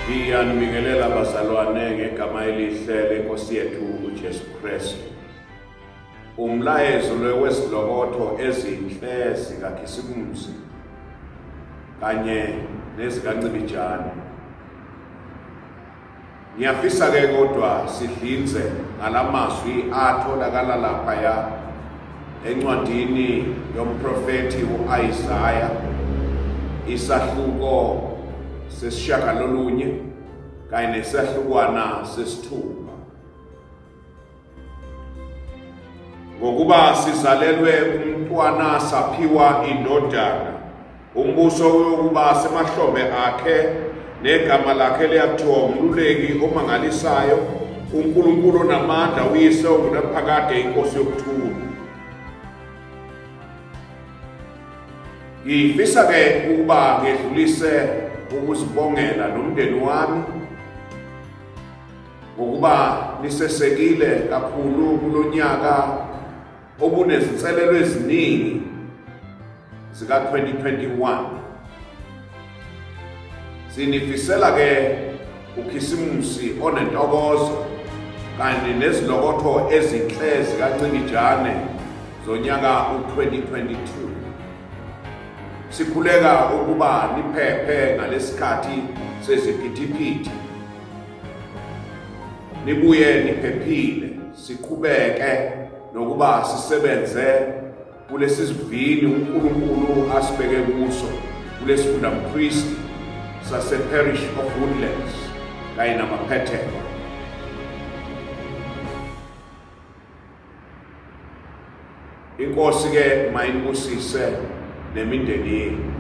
Ngiyanibingelela bazalwane ngegama elihle lenkosi yethu uJesu Kristu. Umlayezo lo wezilokotho ezinhle zikaKhisimusi kanye nezikaNcibijane. Ngiyafisa ke kodwa sidlinze ngalamazwi atholakala laphaya encwadini yomprofethi u-Isaya isahluko sesishagalolunye kanye nesahlukwana sesithupha. Ngokuba sizalelwe umntwana saphiwa indodana, umbuso uyokuba semahlombe akhe, negama lakhe liyakuthiwa uMluleki omangalisayo, uNkulunkulu onamandla, uYise ongunaphakade, iNkosi yokuthula. Ngifisa ke ukuba ngedlulise ukuzibongela nomndeni wami ngokuba nisesekile kakhulu kulonyaka obunezinselelo eziningi zika-2021. Sinifisela ke uKhisimusi onentokozo kanye nezilokotho ezinhle zikaNcibijane zonyaka u-2022. Sikhuleka ukuba niphephe ngalesikhathi seziphithiphithi nibuye niphephile siqhubeke nokuba sisebenze kulesi sivini uNkulunkulu asibeke kuso kulesifunda mpristi sase-Parish of Woodlands kanye namaphethelo. Inkosi ke mayinibusise nemindeni yenu.